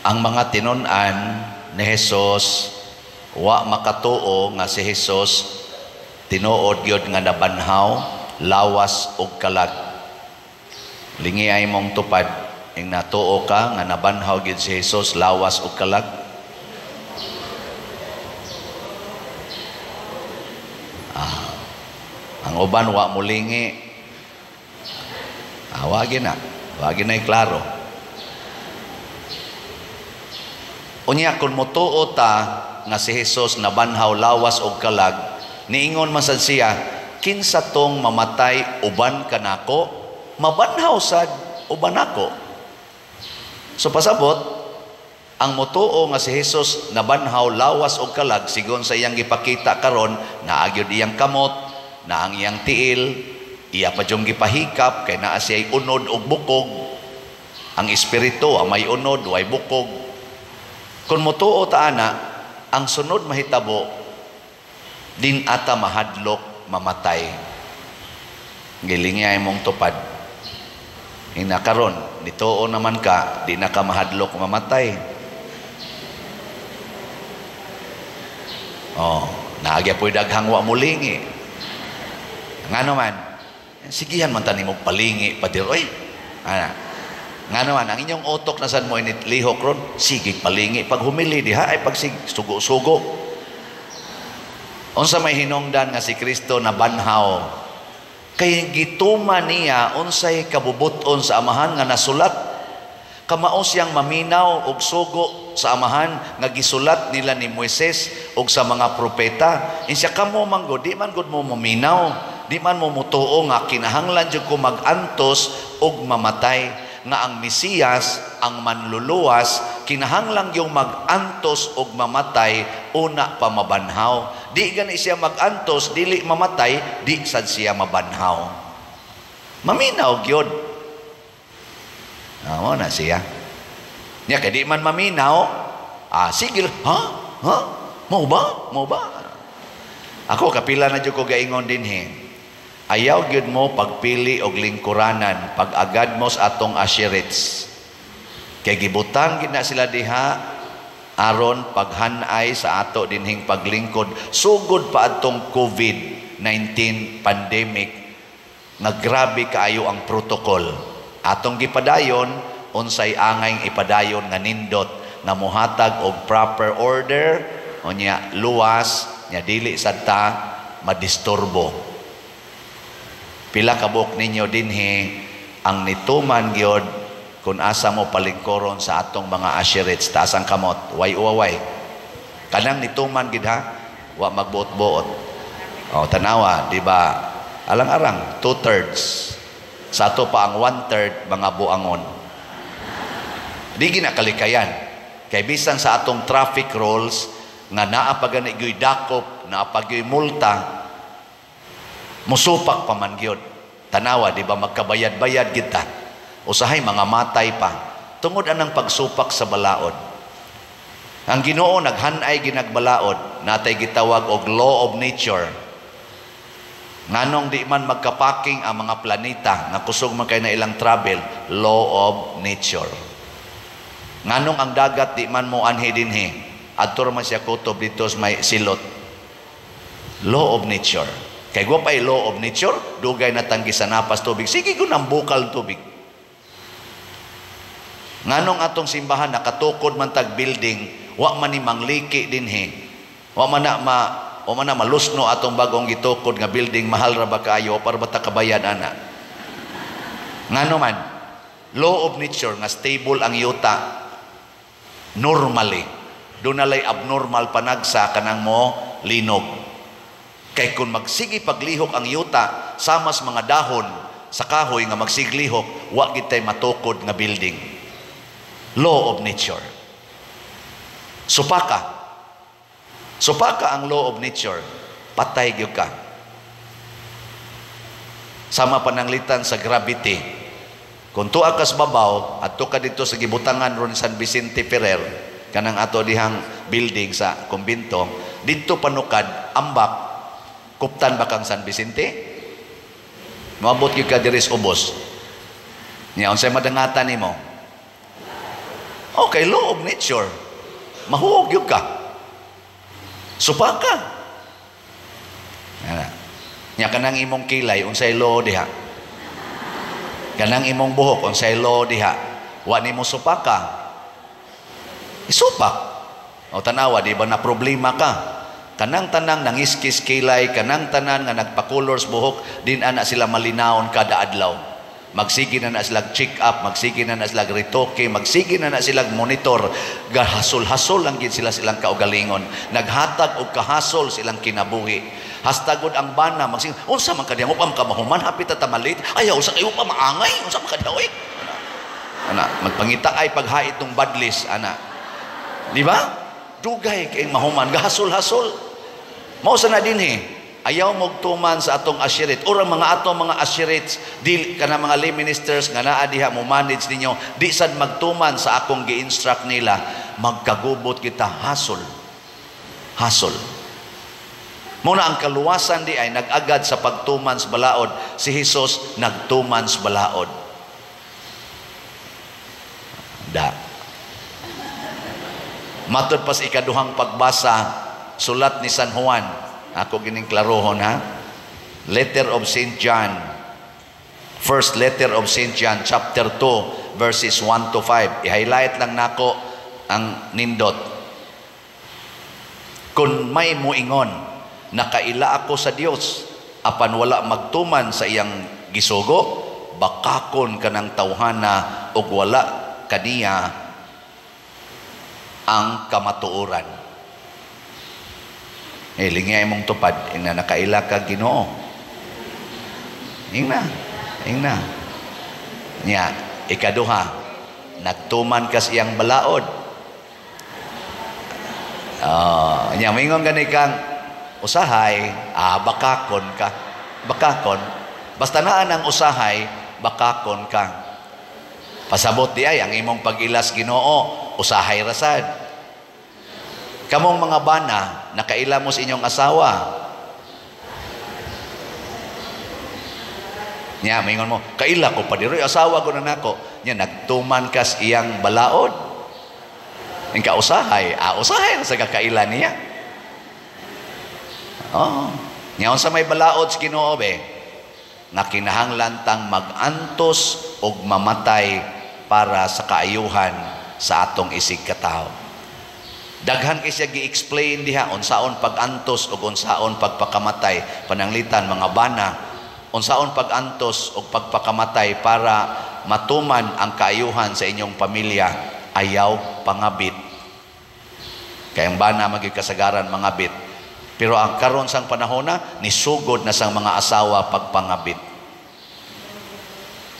Ang mga tinun-an ni Jesus wa makatuo nga si Jesus tinuod gyud nga nabanhaw lawas ug kalag. Lingi ay mong tupad ing natuo ka nga nabanhaw gyud si Jesus lawas ug kalag. Ang uban wa mulingi. Wagi na. Wagi na klaro. Unya kung motuo ta nga si Jesus nabanhaw lawas og kalag, niingon man sad siya, kinsa tong mamatay uban kanako, mabanhaw sad uban nako. So pasabot, ang motuo nga si Jesus nabanhaw lawas og kalag sigon sa iyang gipakita karon, naa gyud iyang kamot, naa ang iyang tiil, iya pa dyong gipahikap kay naa siya'y unod og bukog. Ang espiritu ang may unod, way bukog. Kung motuo ta ana, ang sunod mahitabo din ata mahadlok mamatay. Gilingi ay mong tupad. Ina karon, nituo naman ka, di na ka mahadlok mamatay. Oh, naagya po'y daghang wa mulingi. Ngano man, sigihan man tani mo palingi pa dir oy. Ana. Ngano man, ang inyong utok na san mo init lihok ron, sige palingi pag humili diha ay pag sugo-sugo. Unsa may hinungdan nga si Kristo nabanhaw? Kay gituma niya unsay kabubuton sa amahan nga nasulat. Kamao siyang maminaw og sugo sa amahan nga gisulat nila ni Moises og sa mga propeta. Insya kamo man gud, di man gud mo maminaw, di man mo mutuo nga kinahanglan jud ko magantos og mamatay, nga ang Mesiyas, ang manluluwas, kinahanglan yung magantos og mamatay una pa mabanhaw. Di gani siya magantos, dili mamatay, di sad siya mabanhaw. Maminaw gyud. Amo na siya. Nya kay di man maminaw, sige, ha? Ha? Mao ba? Mao ba? Ako kapila na jud ko gaingon dinhi. Ayaw gyud mo pagpili og lingkuranan pag-agad mo sa atong asherits. Kay gibutang gid na sila diha aron paghanay sa ato dinhing paglingkod sugod pa atong COVID-19 pandemic nga grabe kaayo ang protocol. Atong gipadayon unsay angay ipadayon nga nindot nga mohatag og proper order unya luwas nya dili sad ta madisturbo. Pila ka buok ninyo dinhi ang nituman gyud kung asa mo palingkoron sa atong mga asherits, taas ang kamot, way uwaway. Kanang nituman gid ha, wa magbuot-buot. O tanawa, di ba? Alang-arang 2/3. Sa ato pa ang 1/3 mga buangon. Di ginakalikayan. Kay bisan sa atong traffic rules nga naa pa gani gyud dakop, naa pa gyud multa, musupak pa man gyud. Tanawa, di ba magkabayad-bayad kita. Usahay mga matay pa tungod anang pagsupak sa balaod. Ang Ginoo naghanay ginagbalaod, natay gitawag og law of nature. Nganong di man magkapaking ang mga planeta nga kusog man kay na ilang travel, law of nature. Nganong ang dagat di man mo anhi dinhi, adto man siya kutob dito sa may silot. Law of nature. Kay wa pay law of nature, dugay na tanggi sa napas tubig. Sige ko nang bukal tubig. Nganong atong simbahan nakatukod man tag building, wa man ni mangliki dinhi. Wa man na ma o man na malusno atong bagong gitukod nga building, mahal ra ba kaayo para ba ta kabayad ana. Ngano man, law of nature nga stable ang yuta normally. Dunalay abnormal panagsa kanang mo linog. Kay kung magsige paglihok ang yuta samas mga dahon sa kahoy nga magsiglihok, wa gid tay matukod nga building. Law of nature. Supaka. Supaka ang law of nature. Patay gyud ka. Sama pananglitan sa gravity. Kung tuwa kas babaw, adto ka dito sa gibutangan ron San Vicente Ferrer, kanang ato dihang building sa kumbinto, didto panukad ambak, kuptan ba kang San Vicente? Moabot gyud ka diri sa ubos. Nya unsay madangatan nimo? Okay, law of nature. Mahuog gyud ka. Supaka. Ana. Nya kanang imong kilay, unsay law diha? Kanang imong buhok, unsay law diha? Wa nimo supaka. Isupak. O tanawa, di ba na problema ka? Kanang tanang nangiskis kilay, kanang tanan nga nagpa-colors buhok, din ana sila malinawon kada adlaw. Magsige na na sila check up, magsige na na sila retoke, magsige na na sila monitor. Gahasol-hasol lang gid sila silang kaugalingon. Naghatag og kahasol silang kinabuhi. Hastagod ang bana, magsige, unsa man kadiya mo pa makamahuman, hapit ta malit, ayaw sa kayo pa maangay, unsa man kadiya oy. Ana, magpangita ay paghait ng badlis, ana. Di ba? Dugay kay mahuman, gahasol-hasol. Mao sa na dinhi. Ayaw mogtuman sa atong ashirit or ang mga atong mga ashirits di kana mga lay ministers nga naa diha mo manage ninyo, di sad magtuman sa akong gi-instruct nila, magkagubot kita, hasol hasol. Muna ang kaluwasan di ay nag-agad sa pagtuman sa balaod. Si Hesus nagtuman sa balaod. Da matod pas ikaduhang pagbasa, sulat ni San Juan. Ako gining klarohon ha. Letter of St. John. First letter of St. John, chapter 2, verses 1 to 5. I-highlight lang nako ang nindot. Kung may muingon, nakaila ako sa Dios, apan wala magtuman sa iyang gisugo, bakakon kanang tawhana ug wala kaniya ang kamatuoran. Eh, lingay mong tupad, ingna nakaila ka Ginoo. Ingna, ingna. Nya, ikaduha, nagtuman kas iyang balaod. Oh, nya mingon gani kang usahay, bakakon ka. Bakakon. Basta naan ang usahay, bakakon ka. Pasabot di ay ang imong pag-ilas Ginoo, usahay rasad. Kamong mga bana, nakaila mo sa inyong asawa. Nya, maingon mo, kaila ko pa diri, asawa ko na nako. Nya, nagtuman kas iyang balaod. Ang kausahay, usahay na sa kakaila niya. Oh. Nya, unsa may balaod sa Ginoo be? Nga kinahanglan tang magantos og mamatay para sa kaayuhan sa atong isig katawo. Daghan kay siya gi-explain diha unsaon pag-antos ug unsaon pagpakamatay, pananglitan mga bana, unsaon pag-antos ug pagpakamatay para matuman ang kaayuhan sa inyong pamilya. Ayaw pangabit. Kay ang bana magyud kasagaran mangabit. Pero ang karon sang panahona nisugod na sang mga asawa pagpangabit.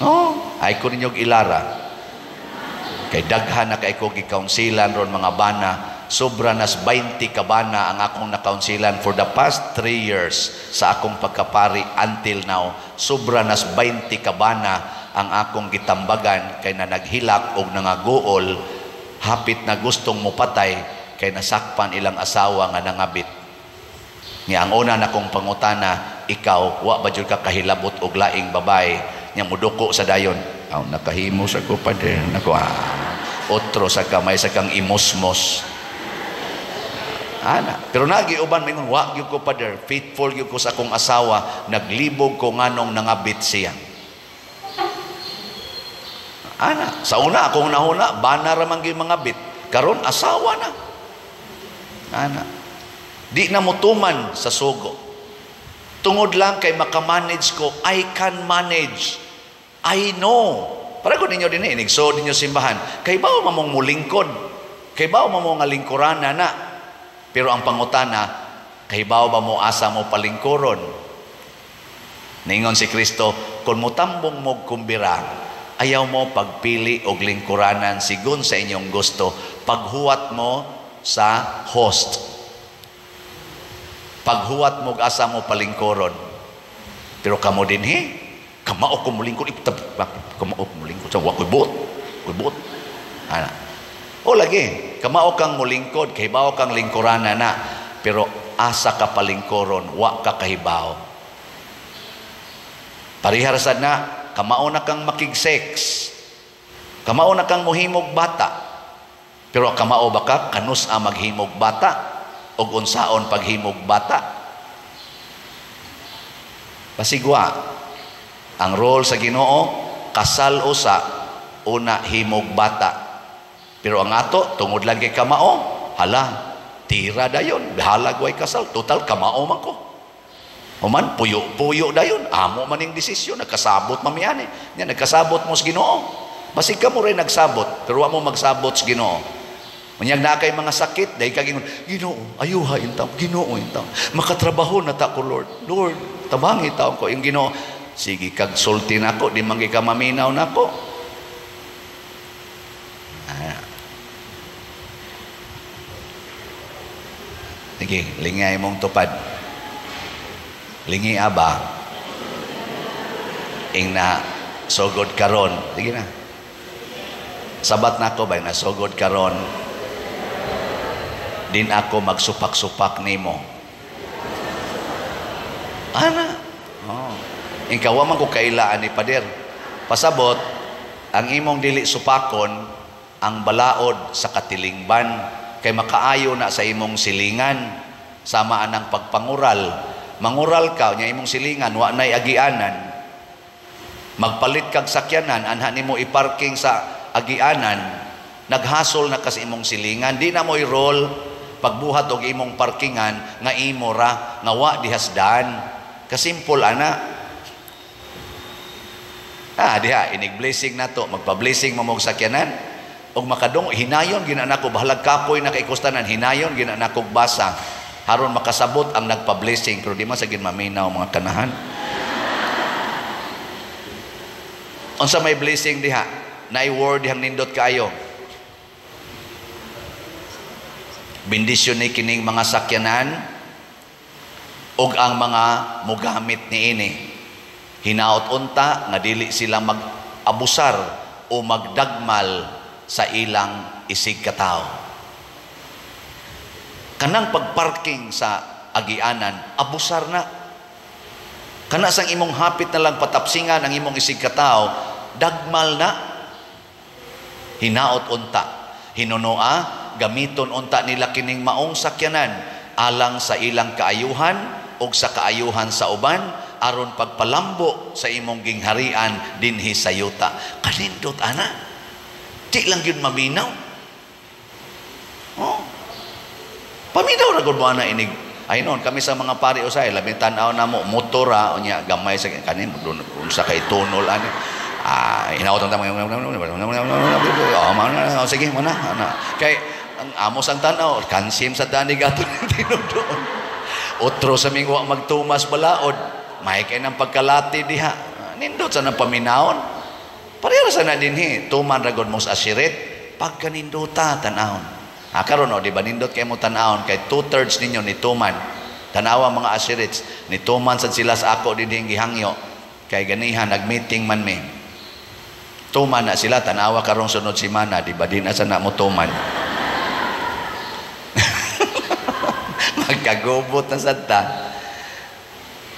Oh, ay ko ninyog ilara. Kay daghan na kay ko gi-counselan ron mga bana. Sobra nas 20 kabana ang akong nakaunsilan for the past 3 years sa akong pagkapari until now. Sobra nas 20 kabana ang akong gitambagan kay na naghilak og nangaguol, hapit na gustong mupatay kay nasakpan ilang asawa nga nangabit. Nga ang una na kong pangutana, ikaw wa ba jud ka kahilabot og laing babae? Nya muduko sa dayon. Aw, nakahimo sa ko pader. Nako, otro sa kamay sa kang imosmos. Ana, pero nagi uban mingon wa gyud ko pader, faithful gyud ko sa akong asawa, naglibog ko nganong nangabit siya. Ana, sa una akong nahuna, bana ra man gyud mangabit. Karon asawa na. Ana. Di na motuman sa sugo. Tungod lang kay makamanage ko, I can manage. I know. Para ko ninyo din inigsood ninyo simbahan. Kay bawo mamong mulingkod. Kay bawo mamong nga lingkurana na. Pero ang pangutana, kahibaw ba mo asa mo palingkuron? Ningon si Kristo, kung mutambong mo kumbira, ayaw mo pagpili og lingkuranan sigon sa inyong gusto, paghuwat mo sa host. Paghuwat mo asa mo palingkuron. Pero kamo dinhi, kamao ko mulingkod, kamao ko mulingkod, sa wa koy buot, koy buot. Ana. O lagi, kamao kang mulingkod, kahibaw kang lingkurana na, pero asa ka palingkuron, wa ka kahibaw. Parihar sad na, kamao na kang makig-sex, kamao na kang muhimog bata, Pero kamao ba ka kanus a maghimog bata ug unsaon paghimog bata? Pasigwa ang role sa Ginoo, kasal usa, una himog bata. Pero ang ato tungod lang kay kamao, hala, tira dayon, bahalag way kasal, total kamao man ko. Human puyo-puyo dayon, amo man ning desisyon, nagkasabot mamiani. Nya nagkasabot mo sa Ginoo. Basig ka mo rin nagsabot, pero wa mo magsabot sa Ginoo. Unyag na kay mga sakit, dahil kag ingon, "Ginoo, ayuha intaw, Ginoo intaw. Makatrabaho na ta ko, Lord. Lord, tabangi taon ko." Yung Ginoo, "Sige kag sulti nako, di man ka maminaw nako." Ah. Sige, lingay mong tupad. Lingi aba. Ing na sugod karon. Sige na. Sabat nako ba nasugod karon? Din ako magsupak-supak nimo. Ana. Oh. Ikaw man ko kailaan ni pader. Pasabot ang imong dili supakon ang balaod sa katilingban kay makaayo na sa imong silingan sama anang pagpangural. Mangural ka nya imong silingan wa nay agianan. Magpalit kag sakyanan anha nimo i-parking sa agianan, naghasol na kas imong silingan, di na mo i-roll pagbuhat og imong parkingan nga imo ra nga wa dihasdan. Kasimple ana. Ah, diha inig blessing nato, magpa-blessing mo og sakyanan og makadung hinayon gina nako bahalag kapoy na kaikustanan, hinayon gina nako basa haron makasabot ang nagpa-blessing, pero di man sa gin maminaw mga kanahan. Unsa may blessing diha? Naay word dihang nindot kaayo. Bendisyon ni kining mga sakyanan ug ang mga mogamit niini. Hinaot unta nga dili sila mag-abusar o magdagmal sa ilang isig katawo. Kanang pagparking sa agianan, abusar na. Kana sang imong hapit na lang patapsingan ang imong isig katawo, dagmal na. Hinaot unta, hinunoa gamiton unta nila kining maong sakyanan alang sa ilang kaayuhan ug sa kaayuhan sa uban aron pagpalambo sa imong gingharian dinhi sa yuta. Kanindot ana, di lang gyud maminaw. Oh. Paminaw ra gud mo ana inig. Ay noon kami sa mga pari usay labi tan-aw namo motora unya gamay sa kanin unsa kay tunol ani. Ah, hinaot ang tama. Oh, sige mo na. Kay ang amo sang tan-aw, kansim sa dani gato tinudoon. Otro sa mingwa magtumas balaod, may kay nang pagkalati diha. Nindot sa nang paminawon. Pareho sa na dinhi, tuman ra gud mo sa asirit pagkanindota tan-awon. Ah, karon o, di ba nindot kay mo tan-awon kay 2/3 ninyo ni tuman. Tan-awa mga asirits, ni tuman sad sila sa ako dinhi gihangyo. Kay ganihan nagmeeting man mi. Tuman na sila, tanawa karong sunod semana, di ba di na sa na mo tuman. Magkagubot na sad ta.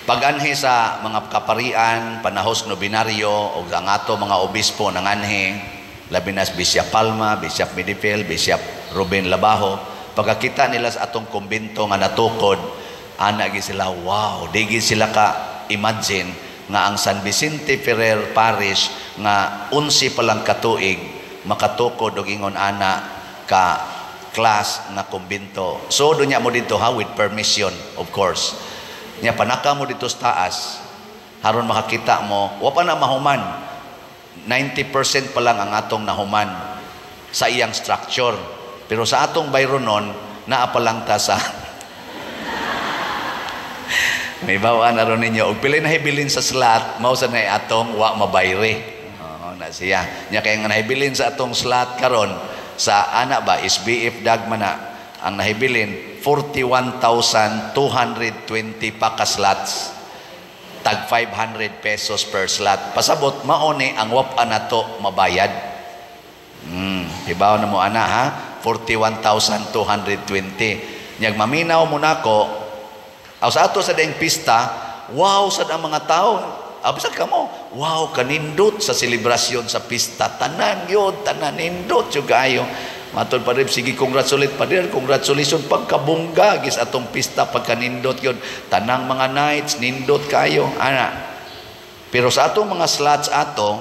Pag-anhi sa mga kaparian, panahos nobinaryo, o ang ato mga obispo nanganhi, labi na Bishop Palma, Bishop Midifel, Bishop Ruben Labajo, pagkakita nila sa atong kumbento nga natukod, ana gi sila, wow, di gi sila ka imagine nga ang San Vicente Ferrer Parish nga 11 pa lang katuig makatukod og ingon ana ka class nga kumbento. So dunya mo didto ha, with permission of course. Nya panaka mo dito sa taas haron makakita mo, wa pa na mahuman. 90% pa lang ang atong nahuman sa iyang structure. Pero sa atong bayronon naa pa lang ta sa may bawaan na ron ninyo. Og pili na hibilin sa slot, mao sa na atong wa mabayre. Oo, na siya. Nya kay nga nahibilin sa atong slot karon sa ana ba SBF dagma na ang nahibilin 41,220 pa ka slots. Tag 500 pesos per slot. Pasabot mao ni ang wap nato mabayad. Hibaw na mo ana ha, 41,220. Nyag maminaw mo nako. Aw sa ato sa daing pista, wow sad ang mga tao. Absa kamo, wow kanindot sa selebrasyon sa pista. Tanan yun, tanan nindot yung kaayo. Matod pa rin, sige, congratulate pa rin, congratulations, pagkabungga, gis atong pista, pagkanindot yun, tanang mga nights, nindot kayo, ana. Pero sa atong mga slots ato,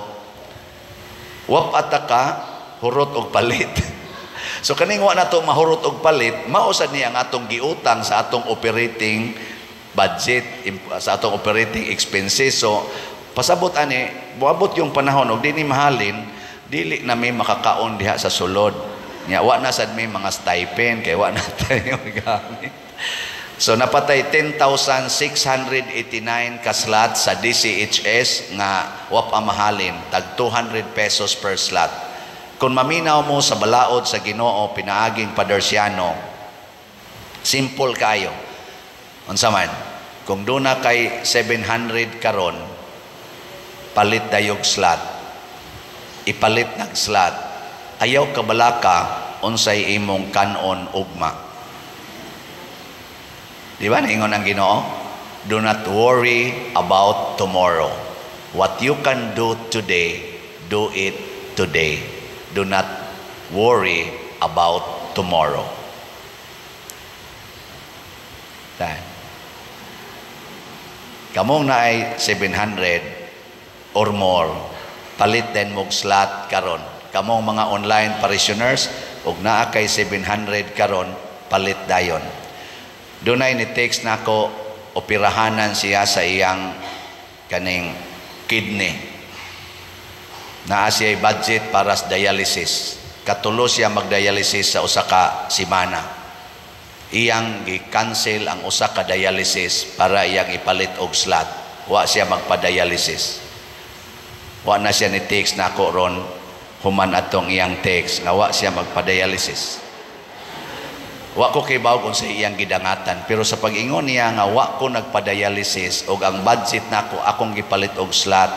wap ataka, hurot og palit. So kaning wa nato mahurot og palit, mao sad ni ang atong giutang sa atong operating budget, sa atong operating expenses. So pasabot ani, moabot yung panahon og di ni mahalin, dili na may makakaon diha sa sulod. Nya wa na sad may mga stipend kay wa na tayo gamit. So napatay 10,689 ka slot sa DCHS nga wa pa mahalin, tag 200 pesos per slot. Kung maminaw mo sa balaod sa Ginoo pinaaging Padersiano, simple kayo. Unsa man? Kung duna kay 700 karon, palit dayog slot. Ipalit nag slot. Ayaw kabalaka unsay imong kanon ugma. Di ba naingon ang Ginoo? Do not worry about tomorrow. What you can do today, do it today. Do not worry about tomorrow. Dahil kamong naay 700 or more, palit din mog slot karon. Kamong mga online parishioners, ug naa kay 700 karon, palit dayon. Dunay ni text nako, operahanan siya sa iyang kaning kidney. Naa siya budget para sa dialysis. Katulo siya magdialysis sa usa ka semana. Iyang gi-cancel ang usa ka dialysis para iyang ipalit og slot. Wa siya magpa-dialysis. Wa na siya ni text nako ron human atong iyang text nga wa siya magpa-dialysis. Wa ko kibaw kung sa iyang gidangatan, pero sa pag-ingon niya nga wa ko nagpa-dialysis og ang budget nako akong gipalit og slot,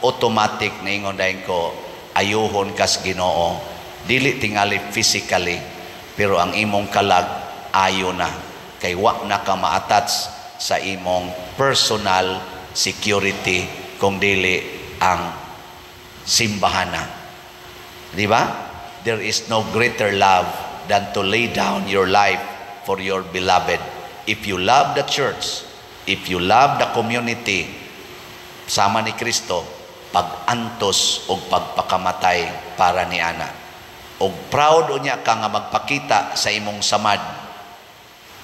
automatic niingon dayon ko, ayuhon kas Ginoo, dili tingali physically pero ang imong kalag ayo na kay wa na ka ma-attach sa imong personal security kung dili ang simbahan na. Di ba? There is no greater love than to lay down your life for your beloved. If you love the church, if you love the community, sama ni Kristo, pag-antos o pagpakamatay para ni ana. Og proud unya ka nga magpakita sa imong samad,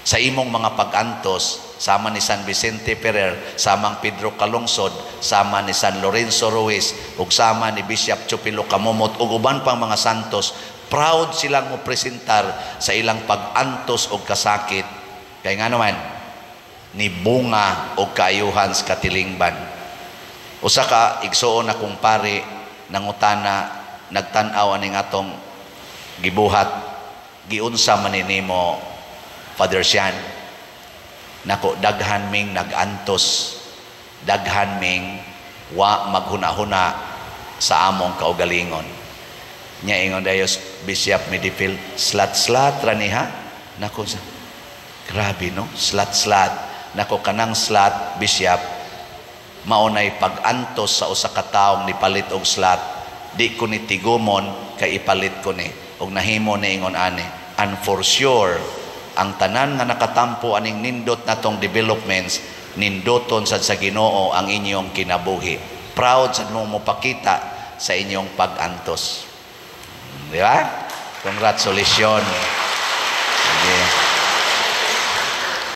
sa imong mga pag-antos, sama ni San Vicente Ferrer, samang Pedro Calungsod, sama ni San Lorenzo Ruiz, ug sama ni Bishop Chupilo Camomot, ug uban pang mga santos, proud silang mo presentar sa ilang pag-antos og kasakit. Kay nga naman, ni bunga og kaayuhan sa katilingban. Usa ka igsuon akong pare nangutana, nagtan-aw aning atong gibuhat, giunsa man nimo, Father Sean? Nako, daghan ming nag-antos, daghan ming wa maghuna-huna sa among kaugalingon. Nya ingon dayos Bishop Medifil, slat-slat ra ni ha. Nako sa grabe no, slat-slat. Nako, kanang slot, Bishop, maunay pag-antos sa usa ka taong nipalit og slot, di ko ni tigumon kay ipalit ko ni og nahimo ni ingon ani. And for sure ang tanan nga nakatampo aning nindot natong developments, nindoton sad sa Ginoo ang inyong kinabuhi. Proud sad mo mopakita sa inyong pag-antos. Di ba? Congratulations. Sige.